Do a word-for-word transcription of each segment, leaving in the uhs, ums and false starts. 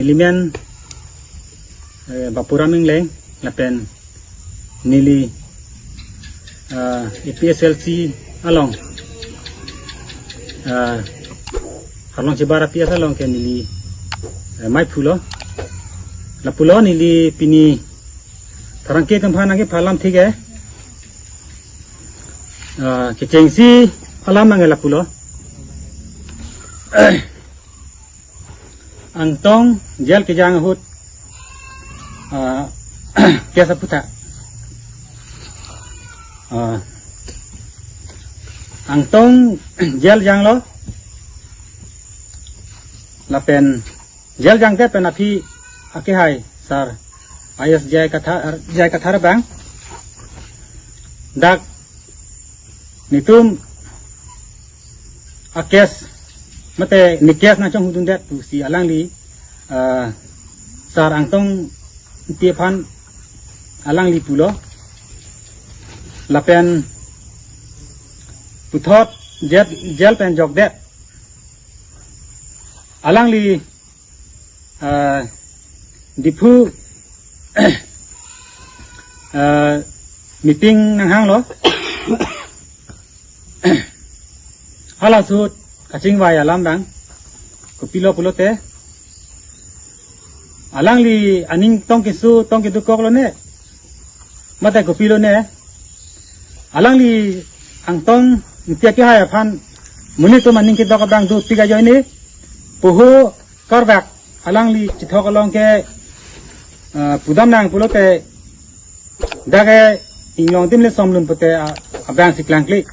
Neli men, eh, Bapuram Engleng, lapen neli, ah, A P S L C along, ah, Harlong Chibar A P S along ke neli, eh, mai pulo. Lapulo neli pini tharang ke kemphan nangkepha alam thik ke, ah, kechengsi alam nang lapulo. Angtong jail kejang ahut, ah, case aphuthak. Ah, Angtong jail janglo. Lapen jail jangte pen aphi akehai sir I A S J I Kathar, J I Kathar abang dak netum a-case mate ne case nangchonghudundet pusi alangli, ah, sir Angtong Engti aphan alangli pulo. Lapen puthot jail, jail pen jokdet alangli, ah, Diphu, ah, meeting nanghanglo. Hala ahut kachingvai alam abang kopilo pulote, alangli aning tong keso tong kedokoklo ne, mate kopilo ne, alangli Angtong Engti akehai aphan monit atum aning kedok abang dopik ajoine, poho karbak alangli chethok along ke, ah, pudam nang pulote, dak ke inglong adim le somlun pute, ah, abang si klangkli.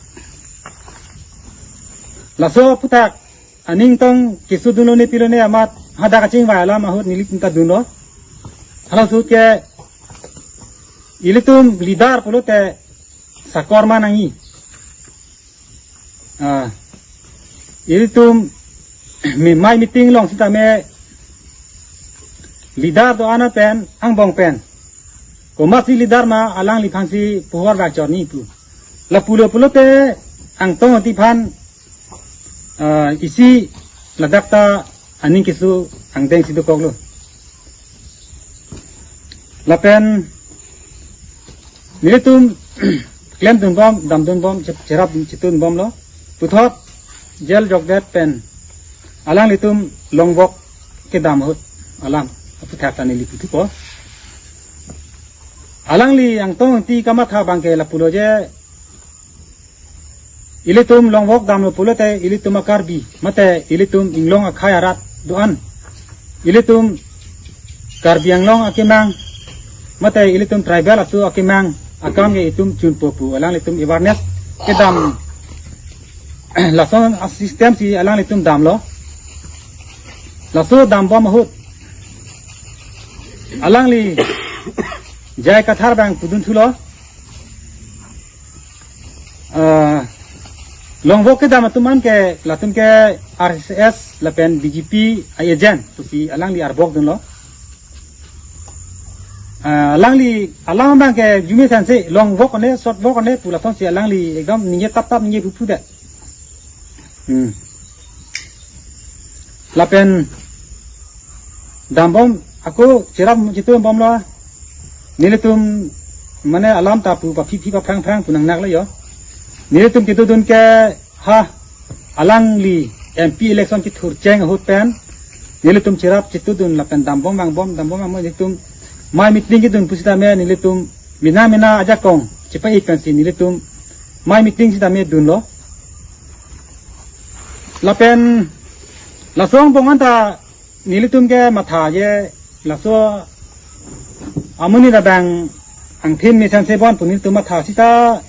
Laso aphuthak aning tong keso dunlo ne pilo ne amat hadak kachingvai alam ahut nelitum ta dunlo. Hala ahut ke ilitum leader pulote sakor ma nangji. Ah, ilitum mi-, mai meeting along sitame leader do-an pen angbong pen komatsi leader ma alangliphan si pohor bak chorni pu. Lapulo pulote Angtong Engti aphan, ah, isi ladak ta aning keso angdeng si dokoklo. Lapen nelitum klemdunbom, damdunbom, che-, cherap chetudunbomlo. Puthot jail jokdet pen alanglitum longvok kedam ahut alam aphuthak ta neli puthupo. Alangli Angtong Engti kamatha abang ke lapulo je, ilitum longvok damlo pulote ilitum a-Karbi mate ilitum inglong akhei arat do-an, ilitum Karbi Anglong akemang mate ilitum tribal aso akemang akam ke itum chunpo pu alanglitum awareness kedam. Lason a-system si alanglitum damlo. Laso dambom ahut alangli J I Kathar abang pudunthulo. Ah, longvok kedam atum an ke latum ke R S S lapen B J P a-agent pusi alangli arbok dunlo. Ah, alangli alam abang ke arjume sanse longvok one, sotvok one pu lason si alangli ekdom ningje taptap ningje phuphu det. Hmm. Lapen dambom ako cherap chetudunbomlo. Nelitum mane alam ta pu paphi phi paphrang phrang pu nangnaklo jo. Nelitum chetudun ke ha alangli M P election kethurcheng ahut pen nelitum cherap chetudun lapen dambom vangbom, dambom vangbom nelitum mai meeting kedun pusitame nelitum mina mina ajakong chepa-ik pensi nelitum mai meeting sitame dunlo. Lapen laso angbong anta nelitum ke matha je laso amonit abang angthin mesen se bon pu nelitum matha sita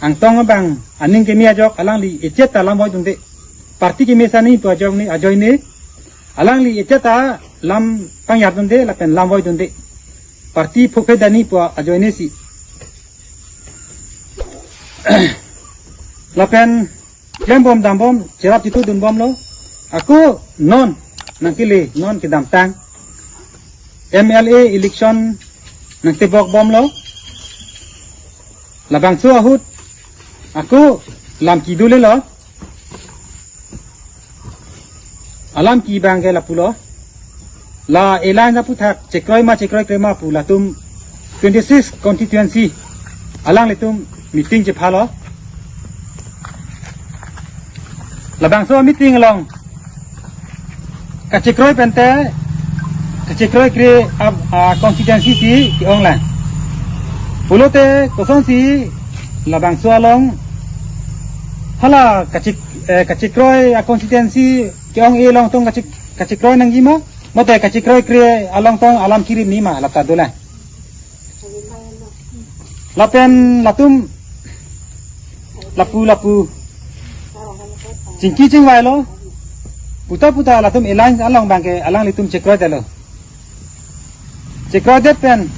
Angtong abang aning keme ajok alangli echet ta lam voidunde. Party keme sani pu ajok ni ajoine alangli echet ta lam pangyardunde lapen lam voidunde. Party phokphe dani pu ajoine si. Lapen klembom dambom cherap chetudunbomlo. Ako non nangkele non kedamtang M L A election nangtebokbomlo. Labangso ahut ako lam kedulelo. Alam ke abang ke lapulo. La alliance aputhak chekroi ma chekroikre ma pu latum twenty-six constituency alanglitum meeting chephalo. Labangso meeting along kachekroi pen te kachekroikre a, a constituency si ke-ong lang. Pulote kosonsi labangso along hala kachek, eh, kachekroi a constituency ke-ong-e along tong kachek, kachekroi nangji ma, mate kachekroikre along tong alam kirim ni ma, lata dolang. Lapen latum lapu lapu chingki chingvailo. Puta puta latum alliance along abangke alanglitum chekroidetlo. Chekroidet pen,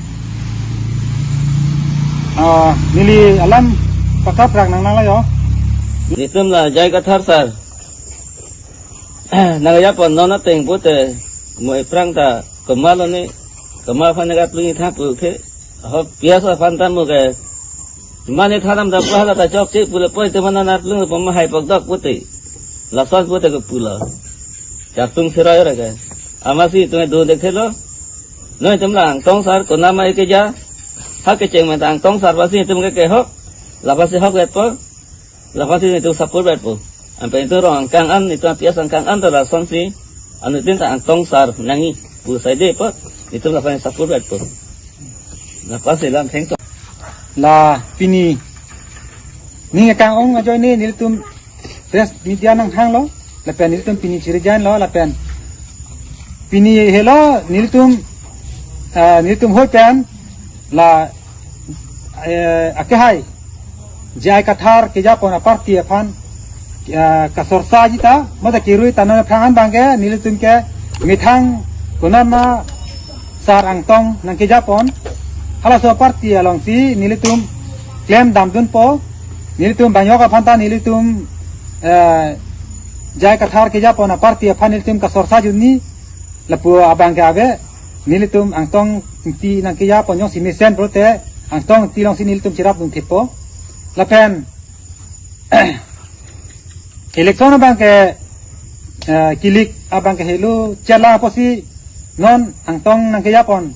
ah, neli alam pakaprak nangnanglo yo. Nelitum la J I Kathar sir nangkejapon non ateng pute, mo aphrang ta komatlo ne, komat aphan ne kaplung-i tha pu ke, ho P S aphan ta mo ke, mane thanam ta pu hala ta chokche pule poi te mana na plung poma hai pokdok pute. Lason pute ke pulo. Chaktung siroi ra ke. Amatsi itum do dekhelo. Noi itum la Angtong sir konat ma keja. Ha kecheng ma ta Angtong sir aphansi itum ke kehok. Laphansi hokvetpo. Laphansi itum support vetpo. Anpen itum rong angkang an, itum P S angkang an ta lasonsi anuttin ta Angtong sir nangji pu saide apot itum laphan support vetpo. Laphansi lam thengto. La pini ning akang-ong ajoine nelitum press media nanghanglo, lapen nelitum pini chirijanlo, lapen pini helo nelitum, eh, nelitum hoi pen la, eh, akehai J I Kathar kejapon a party aphan, eh, kasorsaji ta, mate kirui ta non aphrang an abangke nelitum ke methang konat ma sir Angtong nangkejapon, halaso party alongsi nelitum klem damdunpo. Nelitum bang yok aphan ta nelitum, eh, J I Kathar kejapon a party aphan nelitum kasorsa juni, lapu abangke ave, nelitum Angtong Ingti nangkejapon jongsi mesen pulote Angtong Ingti alongsi nelitum cherapdun thippo. Lapen election abangke, eh, kilik abangke helo chelang apotsi non Angtong nangkejapon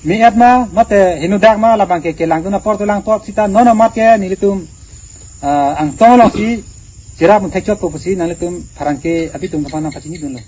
me-et ma mate henodak ma labangke kelangdun apor dolang apot sita non amat ke nelitum, eh, Angtong alongsi cherapdun thekchotpo pusi nanglitum pherangke abitung aphan nangpachinidunlo.